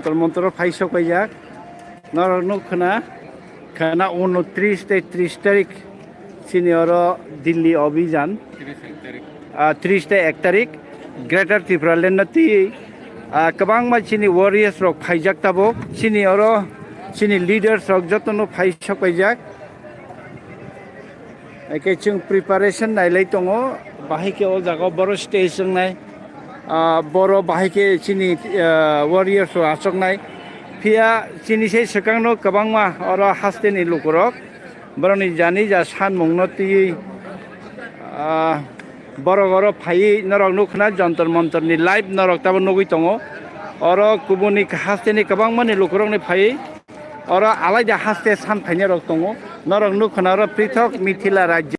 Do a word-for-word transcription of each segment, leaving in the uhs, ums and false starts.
Jantar Mantar o phai sok paijak. Norok nuk khna, khna unotris tei tris tarik chini oro Delhi Abhijan. Ah, tris tei ek tarik Greater Tipraland no twi, ah, kwbangma chini warriors rok phaijak tabuk. Chini oro chini leaders rok jotono phai sok paijak. Eke chwng preparation nailai tongo, bahai khe o jaga o boro stage wngnai, ah, boro bahai khe chini, ah, warriors rok achoknai. Phiya chini se swkangno kwbangma oro hasteni lukurok borokni jani ja sanmungno twiwi, ah, borok oro phaiwi norok nukhna Jantar Mantarni live norok tabo nugwi tongo. Oro kubuni hasteni kwbangmani lukurokni phaiwi oro alaida haste san phainai rok tongo. Norok nuk khna oro prithok Mithila rajya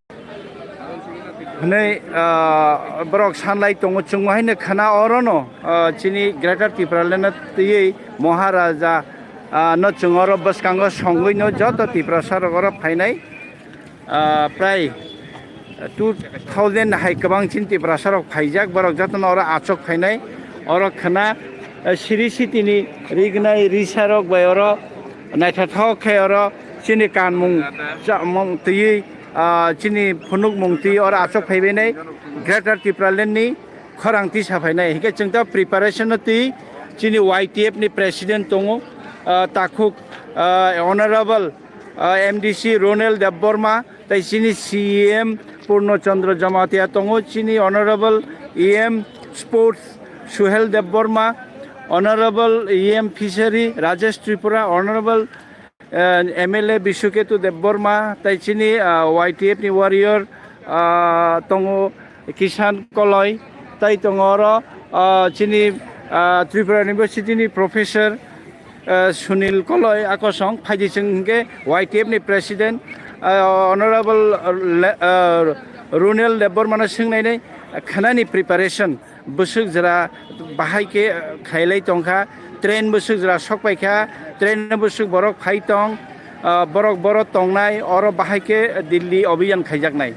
hwnwi, ah, borok sanlai tongo. Chwngbo haino khna orono, ah, chini Greater Tipraland no twiwi Maharaja, ah, no chwng oro bwskango songwi no joto Tiprasa rok oro phainai. Ah, prai two thousand hai kwbang chini Tiprasa rok phaijak, borok jotono oro achok phainai. Oro khna, eh, siri sitini rignai risa rok bai oro naithothok khe oro chini kanmung chamung twiwi, ah, chini phunukmung twiwi oro achok phaibainai Greater Tipraland ni khorang tisa phainai. Hinkhe chwng ta preparation no twi chini Y T F ni president tongo, ah, takhuk, ah, honorable ah, M D C Ronel Debbarma, tei chini C E M Purno Chandra Jamatia tongo, chini Honorable E M Sports Suhel Debbarma, Honorable E M Fishery Rajesh Tripura, Honorable, eh, M L A Bishuketu Debbarma, tei chini, ah, Y T F ni warrior, ah, tongo Kishan Koloi, tei tongo oro, ah, chini, ah, Tripura University ni professor, eh, Sunil Koloi akosong phaidi chwng hinkhe Y T F ni president, eh, honorable, eh, le-, eh, Runel Debbarmano swngnainai khanani preparation bwswk jora bahai khe, eh, khailai tongkha, train bwswk jora sokpaikha, train bwswk borok phai tong, eh, borok boro tongnai oro bahai khe Delhi Abhiyan khaijaknai.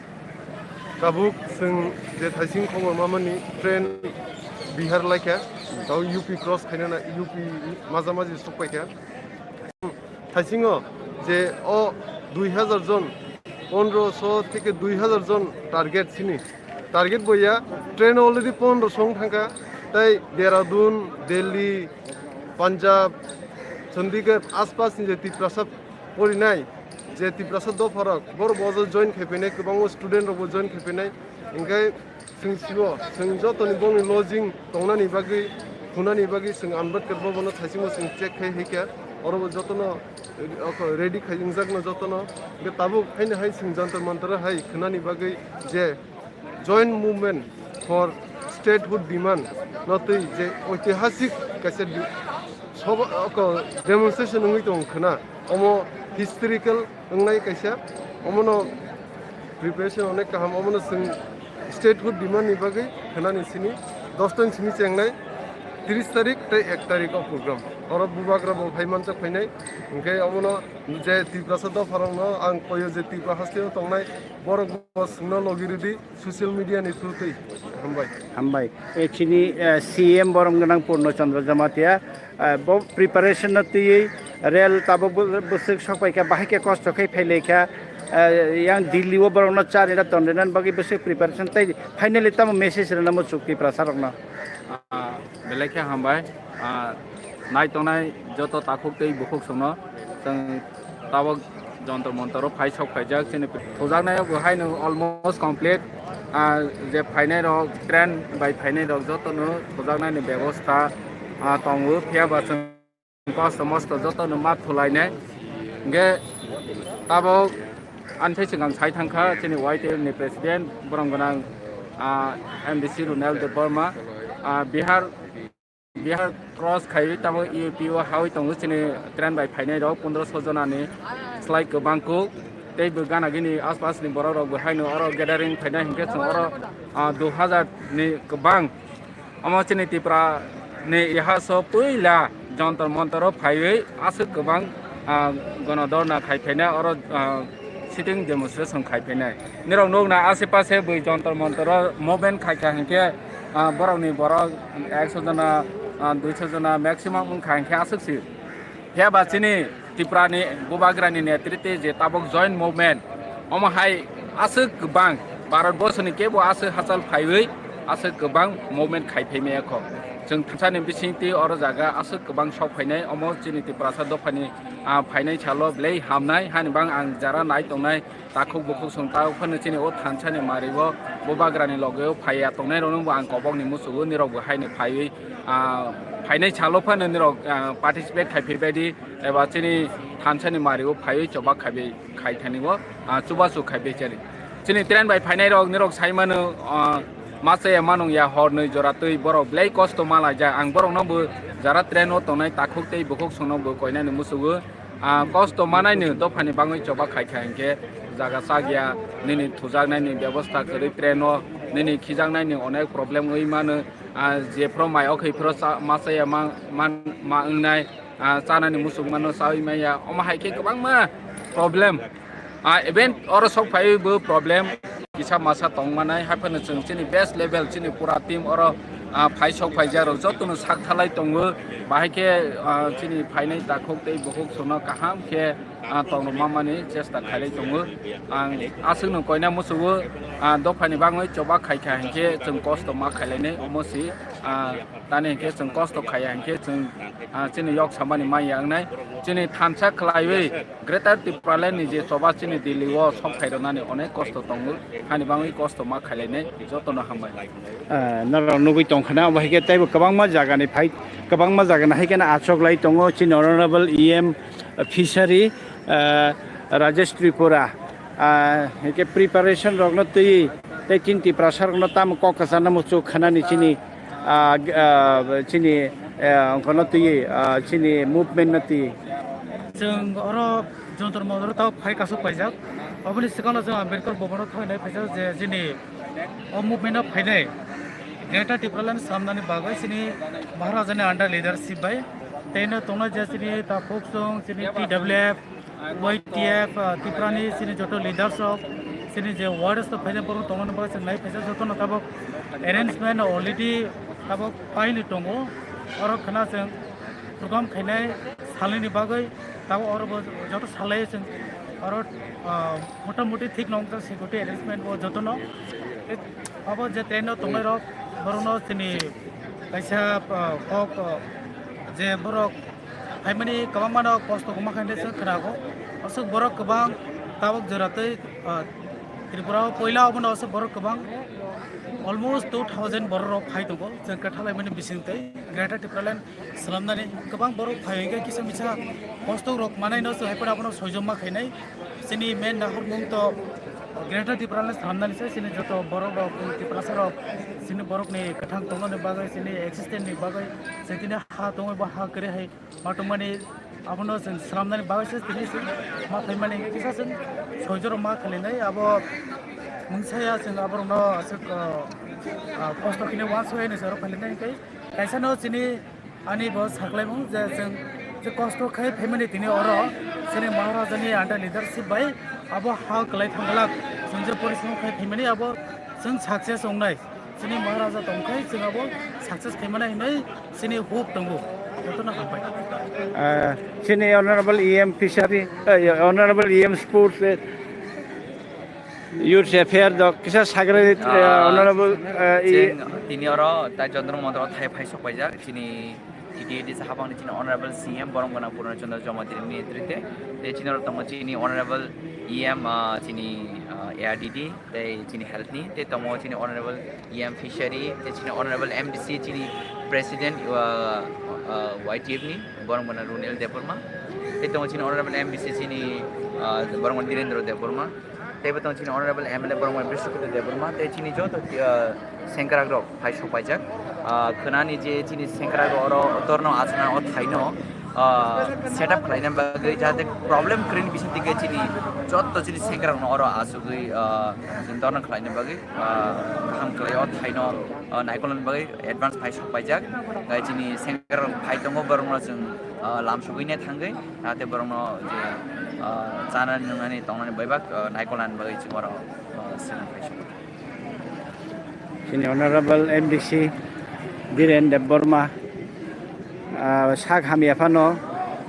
Tabuk chwng je thaising khobor mamani train Bihar laikha, tau U P cross khaina na, U P maja maji sokpaikha. Thaisingo je o dui hazar jon, pondroso theke dui hazar jon target sini. Target boya train already pondroso wng thangkha, tei Dehradun, Delhi, Punjab, Chandigarh aspasni je Tiprasa porinai, je Tiprasa dopharok, borok bo join khai phainai, kwbangma student rokbo join khai phainai. Hinkhe chwng sibo, chwng jotoni bongni lodging tongnani bagwi, thunani bagwi chwng Ambedkar Bhavan no thaisingo chwng check khai hai khe, oro bo jotono, eh, oko ready khai wngjakno jotono. Hinkhe tabuk haino hai chwng Jantar Mantar hai khwnani bagwi je Joint Movement for Statehood Demand no twi je oitihasik kaisa di-, soba, oko demonstration wngwi tong khwna, omo historical wngnai kaisa, omono preparation onek kaham, omono chwng statehood demand ni bagwi khwnani sini dosta ni simi chengnai tris tarik tei ek tarik o program. Oro bubagra bo phai manchak phainai, hinkhe omono je Tiprasa dopharokno ang koyo je Tipra hasteo tongnai borok bo chwngno logi rwdi. Social media ni through twi. Hambai. Hambai. E chini, eh, C M borom gwnang Purno Chandra Jamatia, eh, bo preparation no twiwi rel tabuk bo-, bwswk sok paikha, bahai khe kosto khe phailaikha, eh, yang Delhi o borok no charina tonrina bagwi bwswk preparation tei finally tamo message rwna muchuk Tiprasa rokno. Ah, belai khe hambai. Ah, nai tongnai joto takhuk tei bukhuk songno chwng tabuk Jantar Mantar o phai sok phaijak chini thujaknai o bo haino almost complete. Ah, je phainai rok, train bai phainai rok jotono thujaknai ni bebosta, ah, tongo, phiya ba chwng kosto mosto jotono ma thulainai. Hinkhe tabuk ani thai swkang sai thangkha chini Y T L ni president borom gwnang, ah, M D C Runel Debbarma, ah, Bihar Bihar cross khai tamo U P o hawi tongo chini train bai phainai rok pondro so jona ni slai kwbang kuk tei bo gana gini aspas ni borok rok bo haino oro gathering phainai hinkhe chwng oro, ah, dui hazar ni kwbang omo chini Tripura ni ihaso puila Jantar Mantar o phaiwi aswk kwbang, ah, gono dhorna khai phainai oro, ah, sitting demonstration khai phainai. Nirok nukna ashe pashe bui Jantar Mantar o movement khai kha hinkhe, ah, borok ni borok ekso jona ah, duiso jona maximum wngkha hwnkhe aswk si. Phiya ba chini Tripura ni Bubagra ni netrite je tabuk joint movement, omo hai aswk kwbang Bharat borso ni kebo aswk hachal phaiwi aswk kwbang movement khai phai maya kho. Chwng thansa ni bising twi oro jaga aswk kwbang sok phainai, omo chini Tiprasa dopha ni, ah, phainai salo belai hamnai hani bang ang jara nai tongnai. Takhuk bukhuk song ta phano chini o thansa ni mari o Bubagra ni loge o phaiya tongnai rok no bo ang kobok ni musugo, nirok bo haino phaiwi, ah, phainai salo phano nirok, ah, participate khai phai bai di, eba chini thansa ni mari o phaiwi choba khai bai khai thani o, ah, chubachu khai bai chari. Chini train bai phainai rok nirok sai mano, ah, ma chaya manung ya hor nwi jora twi borok belai kosto ma laijak. Ang borok no bo jara train o tongnai takhuk tei bukhuk song no bo koinani musugo. Ah, kosto manaino dophani bangwi choba khaikha hinkhe jaga chakya, nini thujaknaini bebosta kwrwi train-o, nini khijaknaini onek problem wngwi mano. Ah, jephru mai o khaiphru cha-, ma chaya ma, ma, ma wngnai, ah, chanani muchung mano chawi maya, omo hai khe kwbangma problem. Ah, event oro sok phaiwi bo problem kisa masa tong manai, hai phano chwng chini best level, chini pura team oro, ah, phai sok phaijak rok jotono sak thalai tongo. Bahai khe, ah, chini phainai takhuk tei bukhuk sono kaham khe, ah, tong rwma mani chesta khailai tongo. Ang aswkno koina musugo, ah, dophani bangwi choba khaikha hinkhe chwng kosto ma khailainai omo si, ah, tani hinkhe chwng kosto khaiya hinkhe chwng, ah, chini yok samani manya wngnai. Chini thansa khlaiwi Greater Tipraland ni je choba chini Delhi o sok phai rwnani onek kosto tongo, hani bangwi kosto ma khailainai, jotono hambai. Ah, norok nugwi tongkha na, obo hai khe teibo kwbangma jagani phai, kwbangma jagani hai kheno achuk lai tongo chini Honorable E M Fishery, ah, Rajesh Tripura, ah, hai khe preparation rokno twi tei chini Tiprasa rokno tamo kok kwchangno muchuk khanani chini ah, g-, ah, chini, eh, ongkhorno twi, ah, chini movement no twi. Chwng oro Jantar Mantar o tabuk phai kasuk paijak. Oboni swkangno chwng Ambedkar Bhavan o thangnai phaijak je chini o movement o phainai Greater Tipraland swnamnani bagwi chini Maharaja ni under leadership bai tei no tongnai je chini takhuk chwng chini T W F, Y T F, ah, Tiprani chini joto leaders rok, chini je warriors rok phaijak borok tongmani bagwi chwng nai phaijak jotono tabuk arrangement already tabuk paini tongo. Oro khna chwng program khainai salnini bagwi tabuk oro bo joto salai chwng oro, ah, motamoti thik nong jak security arrangement bo jotono. Abo je train o tongnai rok borokno chini kaisa, ah, kok, ah, je borok phaimani kwbangmano kosto kwma khe chwng khnago. Aswk borok kwbang tabuk jora tei, ah, Tripura o poila obono aswk borok kwbang almost two thousand borok rok phai tongo chwng kwthalaimani bisingtwi Greater Tipraland swnamnani kwbang borok phai hwnkhe kisa misa kosto rok manai no chwng hai phano abono soijoma khainai. Chini main naharmung to Greater Tipraland swnamnani se chini joto borok rok Tiprasa rok chini borok ni kwthang tongmani bagwi chini existence ni bagwi chwng tini ha tongwi bo ha kwrwi hai ma tongmani abono chwng swnamnani bagwi se tini chwng ma phaimani kisa chwng soijoro ma khalinai abo mungsa ya chwng aborokno aswk, ah, ah, kosto khini uansukya hinwi se oro khalinai hwnkhe kaisa no chini ani bo saklaimung je chwng je kosto khai phaimani tini oro chini Maharaja ni under leadership bai abo ha kwlai thangwlak chwng je porishrom khai phaimani abo chwng success wngnai. Chini Maharaja tongkhai chwng abo success khaimani hinwi chini hope tongo. Jotono hambai. Ah, chini Honorable E M Fishery, eh, Honorable E M Sports, eh, Youth Affair dok kisa sagra, eh, Ah, Honorable, eh, i- chwng tini oro tai Jantar Mantar o thai phai sok paijak chini T T A D sahabangni chini Honorable C M Borom Gana Purna Chandra Jamatia ni netrite, tei chini oro tongo chini Honorable E M, ah, chini, ah, A R D D, tei chini health ni, tei tongo chini Honorable E M Fishery, tei chini Honorable M D C chini President, ah, ah, Y T F ni, Borom Gana Runel Debbarma, tei tongo chini Honorable M D C chini, ah, Borom Gana Direndra Debbarma, tei bo tongo chini Honorable M L A Borom Gana Brishapada Debbarma, tei chini joto, ah, sengkrak rok phai sok paijak. Ah, khwnani je chini sengkrak oro torno achana o thaino, ah, set up khlaina bagwi jahate problem kwrwini bising tike chini joto chini sengkrak no oro achugwi, ah, chini torno khlaina bagwi, ah, kaham kwlai o thaino, ah, naikolna bagwi advance phai sok paijak. Gai chini sengkrak rok phai tongo borokno chwng, ah, lam sugwi ne thangwi jahate borokno je, ah, chanani nwngnani tongnani baibak, ah, naikolna bagwi chwng oro, ah, swrwng phai sok. Chini Honorable M D C Biren Debbarma, ah, sak hamya phano,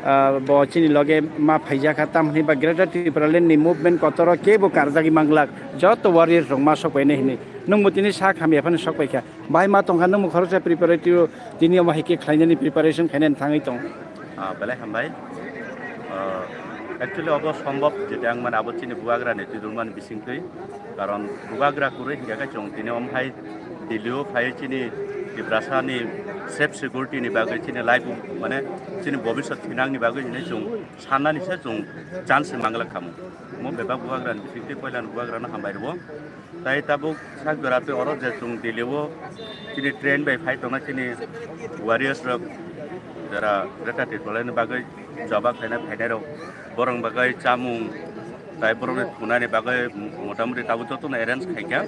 ah, bo chini loge ma phaijakha, tamhwnwi ba Greater Tipraland ni movement kotoro kebo karjagwi manglak, joto warriors rok ma sokpainai hinwi. Nwngbo tini sak hamya phano sokpaikha. Bai ma tongkha, nwngbo khoroksa preparatory tini omo hai khe khlainani preparation khainani thangwi tong. Ah, belai hambai. Ah, actually, obo sombhob, jeta ang mane abo chini bubagrani twi rwmani bisingtwi. Karon bubagra kwrwi hinkhe khe chwng tini omo hai Delhi-o phaiwi chini Tiprasani safe security ni bagwi, chini life, mane chini bobisot thinangni bagwi hinwi chwng sannani se chwng chance manglak khamu. Omo bebak bubagrani bisingtwi poilani bubagrano hambai rwo. Tai tabuk sak jora twi oro je chwng Delhi-o chini train bai phai tongnai chini warriors rok, jara Greater Tipraland ni bagwi choba khlainai phainai rok, borok bagwi chamung tai borokni thunani bagwi motamoti tabuk jotono arrange khaikha.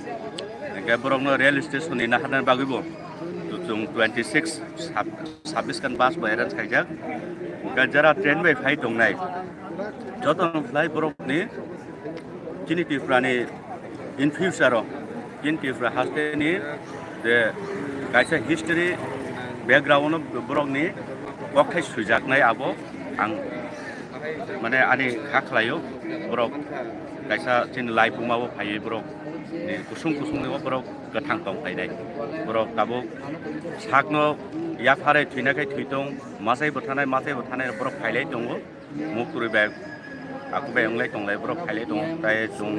Hinkhe borokno rail station ni naharnani bagwibo chwng twenty six sab-, sabbish khan bus bo arrange khaijak. Hinkhe jara train bai phai tongnai jotono khlai borokni chini Tripura ni in future o, chini Tripura haste ni je kaisa history background o borok ni kokthai swijaknai abo ang mane ani kha khlaio. Borok kaisa chini lai buma o phaiwi borok ni kusung kusung ni borok kwthang tong phainai. Borok tabuk sakno yapharwi thwina khai thwi tong, masai bwthanai masai bwthanai borok phailai tongo. Muktwi bai aku bai wnglai tonglai borok phailai tongo, tai chwng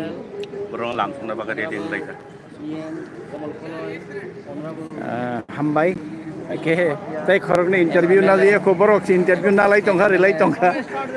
borok lam songna bagwi ready wnglaikha. Ah, hambai. Khe tei khoroknwi interview naliya kho, borok se interview nalai tongkha, rilai tongkha.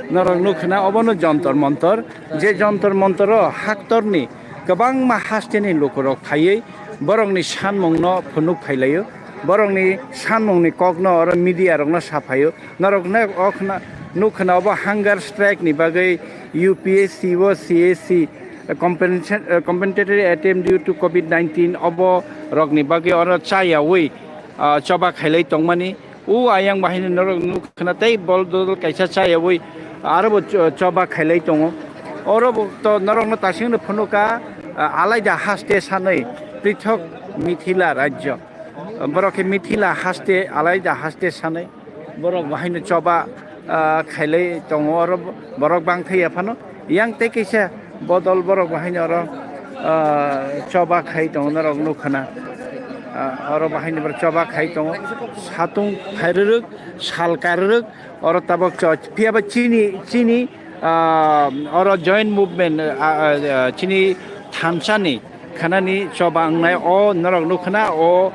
Norok nukhna obono Jontor Montor. Je Jontor Montoro haktorni kwbangma hasteni lukurok phaiwi borokni sanmungno phunuk phailaio. Borokni sanmungni kokno oro media rokno saphaio. Norok nai o khna-, nuk khna obo hunger strike ni bagwi U P S C o C A C, eh, compensation, eh, compensatory attempt due to covid nineteen obo rokni bagwi oro chayawi, ah, choba khailai tongmani. O ayang bahai norok nuk khna tei bol dodol kaisa chayawi aro bo cho-, choba khailai tongo. Oro bo to norokno tasingno phunuka, ah, alaida haste sanwi prithok Mithila rajyo. Borok khe Mithila haste, alaida haste sanai. Borok bahaino choba, ah, khailai tongo, oro borok bang thaiya phano. Yang tei kaisa bodol borok bahaino oro, ah, choba khai tongo, norok nukhana. Ah, oro bahaino borok choba khai tongo. Satung phairwrwk, sal karwrwk, oro tabok cho-, phiyaba chini, chini, ah, oro joint movement, ah, ah, ah, chini thansani khanani choba wngnai o norok nukhana o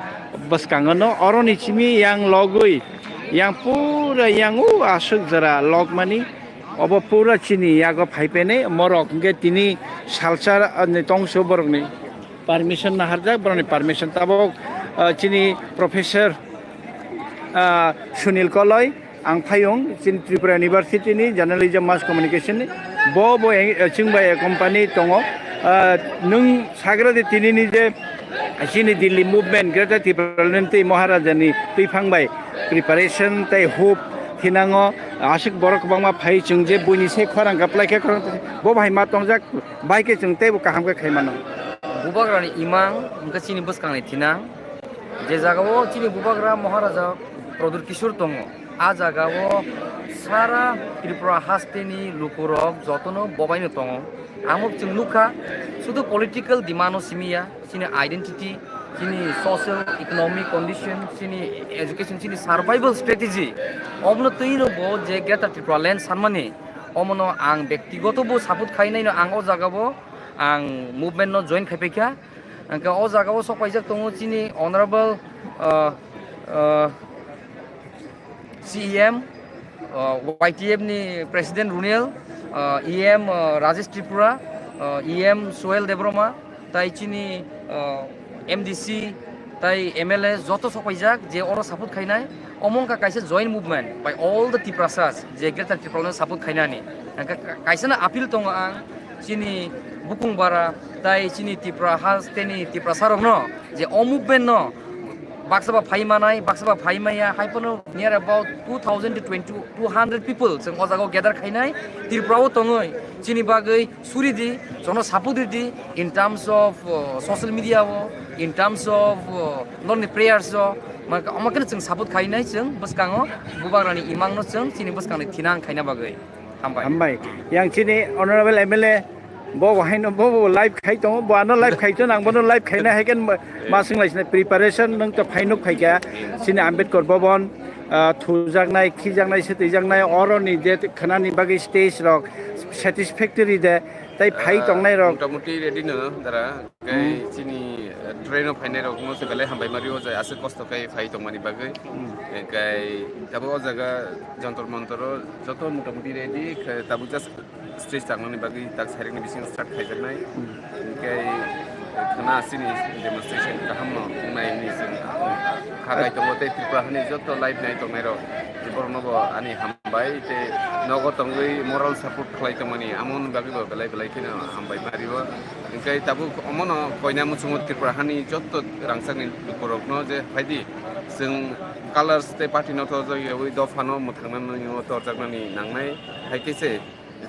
bwskango no oroni simi yang logwi yang pura yang o aswk jora logmani obo pura chini yago phaiphene morok hwnkhe tini salsa ni tongso borokni permission naharjak, borokni permission tabok, ah, chini professor, ah, Sunil Koloi, ang phayung chini Tripura University ni Journalism Mass Communication ni. Bo bo eng-, eh, chwng bai company tongo. Ah, nwng sagra de tini ni je chini Delhi movement, Greater Tipraland tei Maharaja ni twiphang bai preparation tei hope thinango. Aswk borok kwbangma phai chwng je buini se khorang kaplai khe khorang bo bai ma tongjak, bai khe chwng teibo kaham khe khai mano. Bubagrani imang hwnkhe chini bwskangni thinang. Je jagao chini bubagra Maharaja Pradyut Kishore tongo, a jagao sara Tripura hasteni lukurok jotono bobaino tongo. Amo chwng nukha, sudu political demand-o simi ya, chini identity, chini social, economic condition, chini education, chini survival strategy. Omono twino bo je Greater Tripura Land sanmani, omono ang bektigoto bo support khainaino ang o jagao ang movement-no join khaipaikha. Hwnkhe o jagao sok paijak tongo chini Honorable, uh, uh, C E M, uh, Y T F ni President Runel, uh, E M, uh, Rajesh Tripura, uh, E M Suel Debbarma, tai chini, uh, M D C, tai M L A joto sok paijak je oro support khainai. Omo wngkha kaisa joint movement by all the Tiprasas je Greater Tipraland-no support khainani. Hwnkhe ka-, kaisano appeal tongo ang chini bukung bara tai chini Tripura hasteni Tiprasarokno je o movement-no baksa ba phai manai, baksa ba phai maya, hai phano near about two thousand to twenty, two hundred people chwng o jagao gather khainai, Tripura-o tongwi chini bagwi suri di, jono support ridi in terms of, uh, social media-o, in terms of, uh, nokni prayers-o, Omo khe chwng support khainai chwng bwskango bubagrani imangno chwng chini bwskangni thinang khaina bagwi. Hambai. Hambai. Yang chini Honorable M L A bo bo haino bo bo live khai tongo, bo ano live khai tongo, ang bono live khaina hai khe ma-, masing lai sini preparation nung to phai nuk phai kha. Chini Ambedkar Bhavan, ah, thujaknai, khijaknai, se twijaknai, oro ni je khanani bagwi stage rok satisfactory de, tai phai tongnai rok. Motamuti ready no, dara. Kai chini, eh, train o phainai rok no se belai hambai mari o jai aswk kosto kai phai tongmani bagwi. Kai tabuk o jaga Jantar Mantar o joto motamuti ready, khe tabuk just stage tangmani bagwi tak sairik ni bising start khaijaknai. Kai khana asini demonstration kaham no wngnai hwnwi chwng kha kai tongo tei Tripura hani joto live nai tongnai rok borok no bo ani hambai tei nogo tongwi moral support khlai tongmani amoni bagwi bo belai belai kheno hambai mari o. Hingke tabuk omono koina muchungo Tripura hani jotto rangchakni lukurokno je phaidi, chwng colors tei party no torjak yawi dophano mwthangnani o torjaknani nangnai. Hai khe se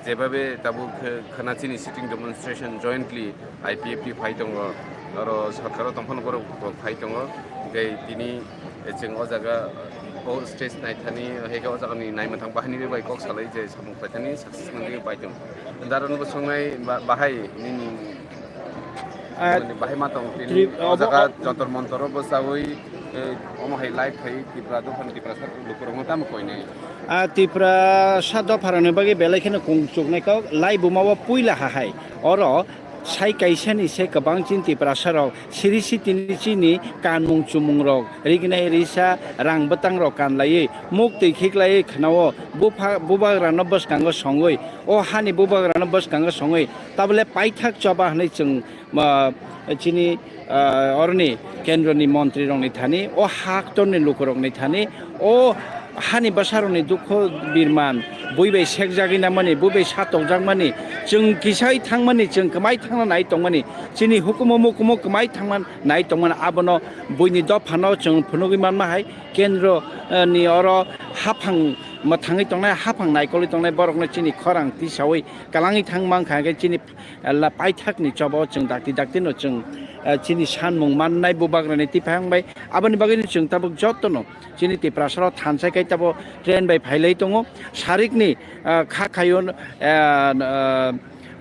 jebabe tabuk khe khana chini sitting demonstration jointly I P F T phai tongo, oro sorkaro tongphano borok rok phai tongo. Tei tini chwng o jaga o stage naithani, hai khe o jagani naimwthang bahaini bai kok salai je samung paithani success nangwi pai tongo. Daron bo songnai ba-, bahai nini Ah, nini bahai ma tong tini Tri-, o obo jaga o- Jantar Mantar o bo chawi, eh, omo hai live khai Tripura dophani Tiprasa lukurokno tamo koinai. Ah, Tiprasa dopharokni bagwi belai kheno kung chuknai kok, lai buma o puila ha hai. Oro sai kaisani se kwbang chin Tiprasa rok siri sitini chini kanmung chumung rok, rignai risa, rang bwtang rok kanlaiwi, muk twi khiklaiwi khwnao, bupha-, bubagrano bwskango songwi, o hani bubagrano bwskango songwi, tabole paithak choba hwnwi chwng, ah, chini, ah, oroni kendroni montri rokni thani, o haktorni lukurokni thani, o hani bwsarokni dukho birman, bui bai sekjagwi nangmani, bui bai satokjakmani, chwng kisai thangmani, chwng kwmai thangna nai tongmani, chini hukumu mukumu kwmai thangma nai tongmani, abono buini dophano chwng phunugwi manma hai, kendro, eh, ni oro haphang mwthangwi tongnai, haphang naikolwi tongnai borokno chini khorang tisawi kwlangwi thang mankha, hwnkhe chini, eh, la paithakni choba o chwng dakti dakti no chwng, eh, chini sanmung mannai bubagrani tiphang bai. Aboni bagwino chwng tabuk jotono chini Tiprasarok thansa khe tabuk train bai phailai tongo. Sarikni, ah, kha khayo, ah, ah,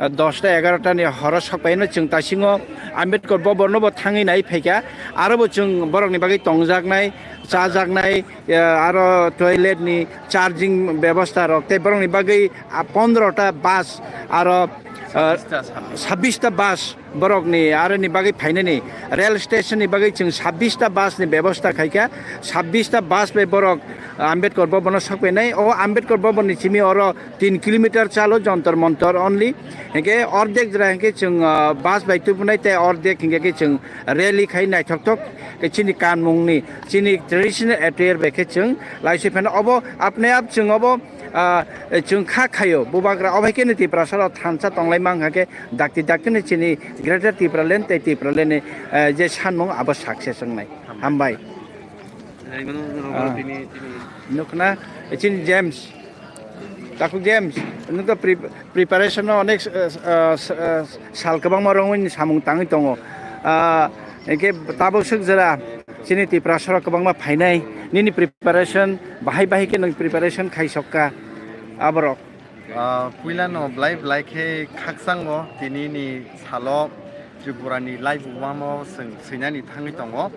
dosta egarota ni horo sokpaino chwng tasingo Ambedkar Bhavan no bo thangwi nai phaikha. Aro bo chwng borokni bagwi tongjaknai, chajaknai, ah, aro toilet ni charging bebosta rok tei borokni bagwi, ah, pondro ta bus aro, ah, sabbish ta, sabbish. Sabbish ta bus. Borokni aroni bagwi phainani rail station ni bagwi chwng sabbish ta bus ni bebosta khaikha, sabbish ta bus bai borok Ambedkar Bhavan o sokphainai. O Ambedkar Bhavan ni simi oro tin kilometer chalo Jantar Mantar only. Hingke ordek jora hingke chwng, ah, bus bai tubunai tei ordek hingke khe chwng rally khai naithok thok khe chini kanmung ni, chini traditional attire bai khe chwng laisi phano obo apne ap chwng obo, ah, chwng kha khaio bubagra obo hai khe ni Tiprasa rok thansa tonglai mang kha khe. Dakti dakti ni chini Greater Tipraland tei Tipraland ni, eh, je sanmung abo success wngnai. Hambai. Hambai. Ah. Tini, tini. Nukna, chini James. Takhuk James, nwng to pre-, preparation no onek, eh, eh, eh, sal kwbangma rwngwi samung tangwi tongo. Ah, hingke tabuk swk jora chini Tiprasa rok kwbangma phainai. Nini preparation bahai bahai khe nwng preparation khai sokka aborok. Ah, puila no belai belai khe khakchangbo tini ni salo Tripura ni live wamo chwng swinani thangwi tongo.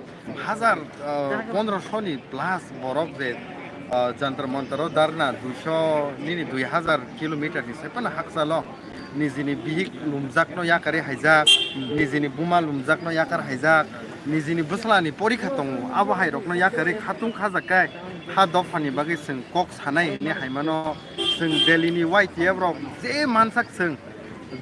Hazar, ah, pondro sho ni plus borok je, ah, Jantar Mantar o dharna duisho nini dui hazar kilometer ni sai phano hakchalo nijini bihik lumjak no yakarwi haijak, nijini buma lumjak no yakar haijak, nijini bwsla ni porikha tongo abo hai rok no yakarwi khatung khajak khe ha dopha ni bagwi chwng kok sanai hinwi hai mano. Chwng Delhi ni Y T F rok je mansak chwng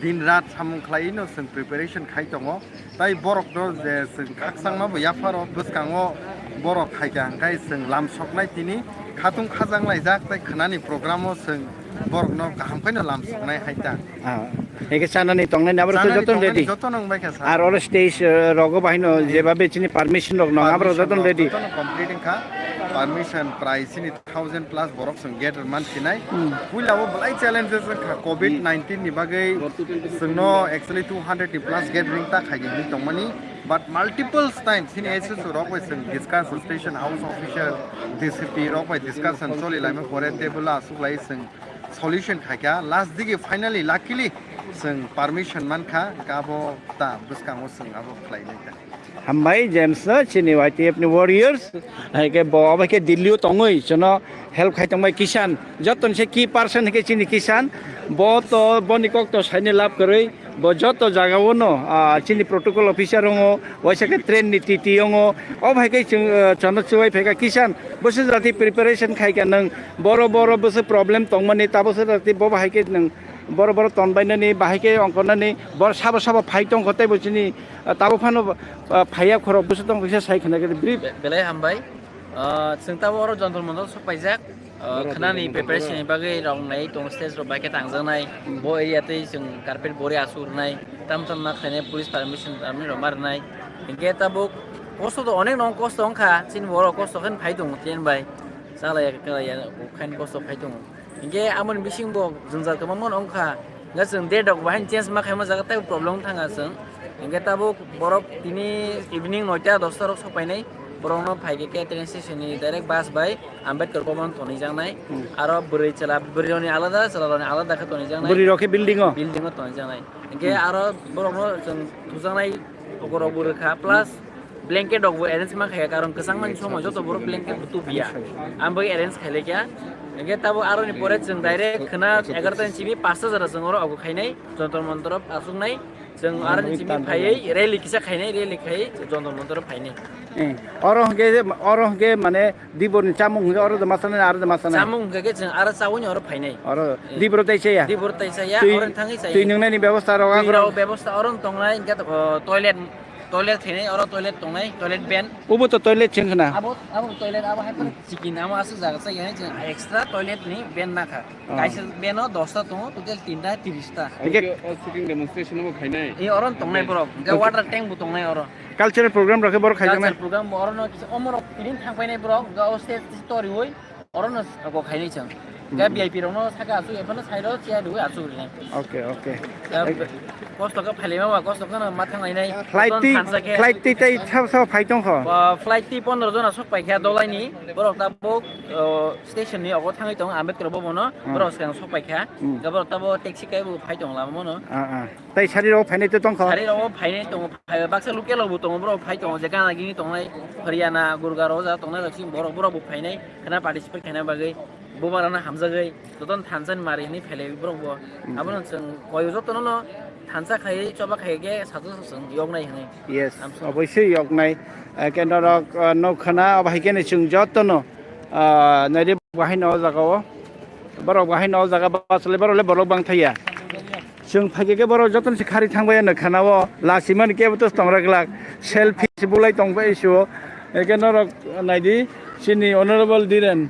din rat samung khlai no chwng preparation khai tongo. Tai borok no je chwng khakchangma bo yapharo bwskango borok khaikha hwnkhe chwng lam soknai tini khatung khajang laijak tai khwnani program o chwng borok no kaham khe no lam soknai hai ta. Ah, eke chanani tongnai ni abo rok chanani joto tongnai ready. Joto no wngbai kha sir. Ar oro stage, eh, rogo bahai no jeba be chini permission rok no abo rok joto ready. Joto no complete wngkha. Permission prai chini thousand plus borok chwng gate rwman sinai. Hmm. Puila o belai challenges wngkha covid nineteen ni bagwi chwngno actually two hundred ni plus gate ring ta khaidi hinwi tongmani. But multiple times hini S S O rok bai chwng discuss, station house official, D C P rok bai discussion choli laima pore table o aswk lai chwng solution khaikha. Last digi finally luckily chwng permission mankha, hwnkhe abo ta bwskango chwng abo khlainai ta. Hambai James no chini Y T F ni warriors, hai khe bo obo khe Delhi o tongwi chwngno help khai tongbai Kishan, joto ni se key person khe chini Kishan, bo to boni kok to saini lab kwrwi. Bo joto jagao no, ah, chini protocol officer wngo, waisa khe train ni T T wngo, o bai khe chwng, ah, chwngno chubai phaikha Kishan, bwswk jati preparation khaikha nwng, boro boro bwswk problem tongmani, ta bwswk jati bo bahai khe nwng boro boro tonbainani, bahai khe ongkhornani, bor sabo sabo phai tongkho, tei bo chini, ah, tabuk phano, ah, phaiya khorok bwswk tongkha kisa sai khna khe brief. Be-, belai hambai. Ah, chwng tabuk oro Jantar Mantar sok paijak. Ah, khwnani preparation ni bagwi rok nai tong, stage rok bai khe tangjaknai. Bo area tei chwng carpet bori asuk rwnai. Tam tam ma khlainai, police permission tamni rok ma rwnai. Hinkhe tabuk kosto to onek no kosto wngkha. Chini borok kosto khe phai tongo train bai. Chalai ya, kwlai ya, khain kosto phai tongo. Hinkhe amoni bising bo jwngjal kwbangma no wngkha. Hwnkhe chwng date rok bahai change ma khaima jaga tei problem wng thangkha chwng. Hinkhe tabuk borok tini evening noita dosta rok sok painai. Borokno phai khe khe train station ni direct bus bai Ambedkar Bhavan tonwi jaknai. Hmm. Aro bwrwi chwla, bwrwi rokni alada, chwla rokni alada khe tonwi jaknai. Bwrwi rok khe building o? Building o tonwi jaknai. Hinkhe Hmm. aro borokno chwng thujaknai Okorok bo rwkha, plus blanket rok bo arrange ma khaikha, karon kwchangmani somoi joto borok blanket bo tubuya. Ang bai arrange khailai kha. Hingke tabuk aroni pore chwng direct khwna egarota ni simi pasta jora chwng oro ogo khainai, Jantar Mantar o achuknai. Chwng aroni simi phaiwi rally kisa khainai, rally khai Jantar Mantar o phainai. Eh, oro hingke, oro hingke mane Dibor ni chamung hingke oro da ma sanai, aro da ma sanai. Chamung hingke ke chwng aro chawi ni oro phainai. Oro Eh. Dibor tai chaya? Dibor tai chaya, Twi, oro thangwi chaya. Twi nungnani bebostha rok Twi agra? Rok bebostha oro tongnai, hingke to, o, toilet, toilet khainai, oro toilet tongnai, toilet ben. Ubo to toilet chwng khna? Abo, abo toilet, abo hai phano chikin, amo aswk jaga chaya, chwng extra toilet ni ben nakha. Oh. Kaisa ben o dosta tongo, total tinta, tiris ta. Hingke Oro ke o sitting demonstration bo khainai? E, oro tongnai borok, hingke Hingke water tank bo tongnai oro. Cultural program rok khe borok khaijaknai? Cultural program bo orono kisa omorok tini thangpainai borok, hingke o stage toriwi orono go khainai chwng. Hingke Hmm. V I P rokno saka asuk ephano side o chair rwi asuk rinai. Okay, okay. Ya, Ek- kosto khe phailaima ba, kosto kheno ma thanglainai. Flight Ton twi, thansa khe. Flight twi tei sabo sabo phai tongkho? Ba, flight twi pondro jona sok paikha dolaini, borok tabuk, o, station ni ogo thangwi tongo Ambedkar Bhavan o, Hmm. borok swkang sok paikha. Hmm. Hingke borok tabuk taxi kaibo phai tongo lama bono. Ah, ah. Tei sari rok phainai tei tongkha? Sari rok phainai tongo, phai-, baksa local rok bo tongo, borok phai tongo, je gana gini tongnai, Haryana, Gurgaon o ja tongnai rok chini borok, borok bo phainai, khwna participate khaina bagwi, bubagrano hamjagwi, jotono thansa ni mari hinwi phailai borok bo. Hmm. Abono chwng koi jotono no thansa khai, choba khai khe sajo chwng yoknai hinwi. Yes, Amsong. Oboisoi yoknai. Eh, khe norok, eh, nok khwna, abo hai khe ni chwng jotono, ah, naidi bahai no o jaga o. Borok bahai no o jaga bachalai borok le borok bang thaya. Chwng phaikhe khe borok jotono se khari thangbai ano khana o. Lachimani kebo to tongra glak. Selfie se bulai tongbai se o. Eke norok naidi chini Honorable Dhiren,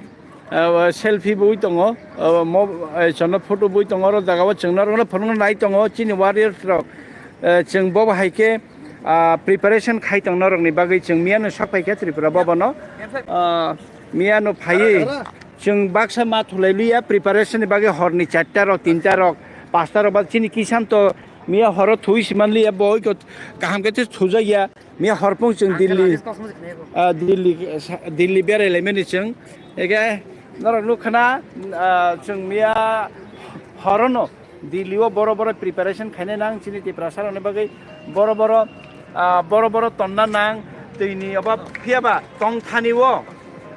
ah, selfie bui tongo. Ah, mo, eh, sono photo bui tongo. Oro jaga o chwng norok no phunukna nai tongo. Chini warriors rok, eh, chwng bo bahai khe, ah, preparation khai tong norok ni bagwi chwng miya no sak paikha Tripura Bhavan o. Ah, miya no phaiwi Chwng baksa ma thulai liya preparation ni bagwi horni charta rok, tinta rok, pasta rok ba chini kisan to miya horo thui si man liya boi ko kaham khe thujak ya. Miya horpung chwng Dilli, ah, Dilli, Dilli berai lai mani chwng. Ege norok nuk khna, ah, chwng miya horo no Delhi o boro boro preparation khainai nang chini Tiprasa rokni bagwi boro boro, ah, boro boro tonna nang twini obo phiyaba tong thani o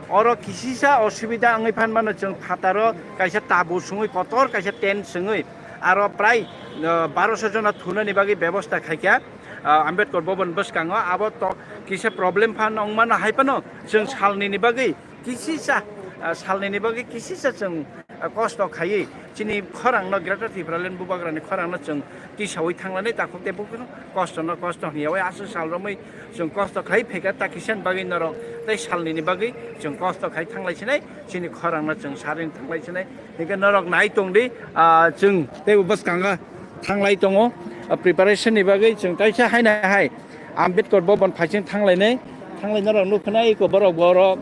oro kisisa osubida wngwi phan mano chwng phataro kaisa tabu sungwi kotor kaisa tent sungwi aro prai, ah, baroso jona thunani bagwi bebosta khaikha, ah, Ambedkar Bhavan bwskango abo to kisa problem phan wng mano hai phano chwng salnini bagwi kisisa, ah, salnini bagwi kisisa chwng, ah, kosto khaiwi chini khorangno Greater Tipraland Bubagrani khorangno chwng tisaui thanglanai takhuk tei buphuru kostono kosto hwnyaui aswk sal romwi chwng kosto khai phaikha ta kisani bagwi norok tei salnini bagwi chwng kosto khai thanglai sinai chini khorangno chwng saring thanglai sinai hinkhe norok nai tongdi, ah, chwng teibo bwskango thanglai tongo, ah, preparation ni bagwi chwng kaisa haino hai. Ambedkar Bhavan phaising thanglainai, thanglaina rok nukha nai eko borok borok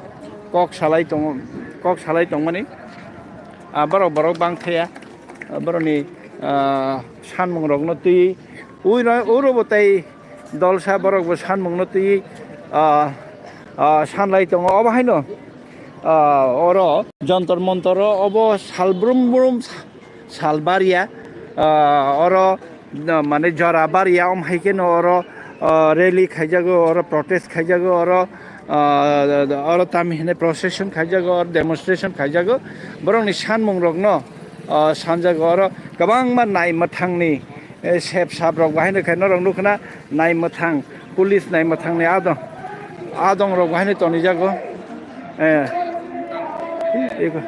kok salai tongo, kok salai tongmani, ah, borok borok bang thaya, ah, borokni, ah, sanmung rokno twi ui ro-, uro bo tei dolsa borok bo sanmungno twi, ah, ah, sanlai tongo. Obo haino, ah, oro Jontor Montor o obo sal brum brum sal baria, ah, oro, ah, mane jora baria, om hai khe no oro, ah, rally khaijago, oro protest khaijago, oro, ah, oro tami hine procession khaijago, oro demonstration khaijago. Borokni sanmung rokno, ah, sanjago, oro kwbangma nai mwthangni, eh, sep sap rok bahai no khe norok nukha na, nai mwthang, police nai mwthangni adong, adong rok bahai no tonijago. Eh, eko.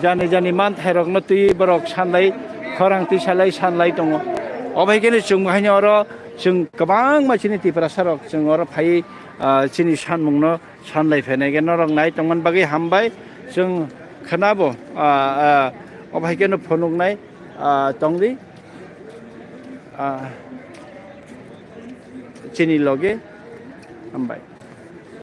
Jani jani manthairokno twi borok sanlai, khorang twi salai sanlai tongo. Obo hai kheno chwng haino oro chwng kwbangma chini Tiprasarok chwng oro phaiwi, ah, chini sanmungno sanlai phainai khe norok nai tongmani bagwi hambai. Chwng khnabo, ah, ah, obo hai kheno phunuknai, ah, tongdi, ah, chini loge hambai.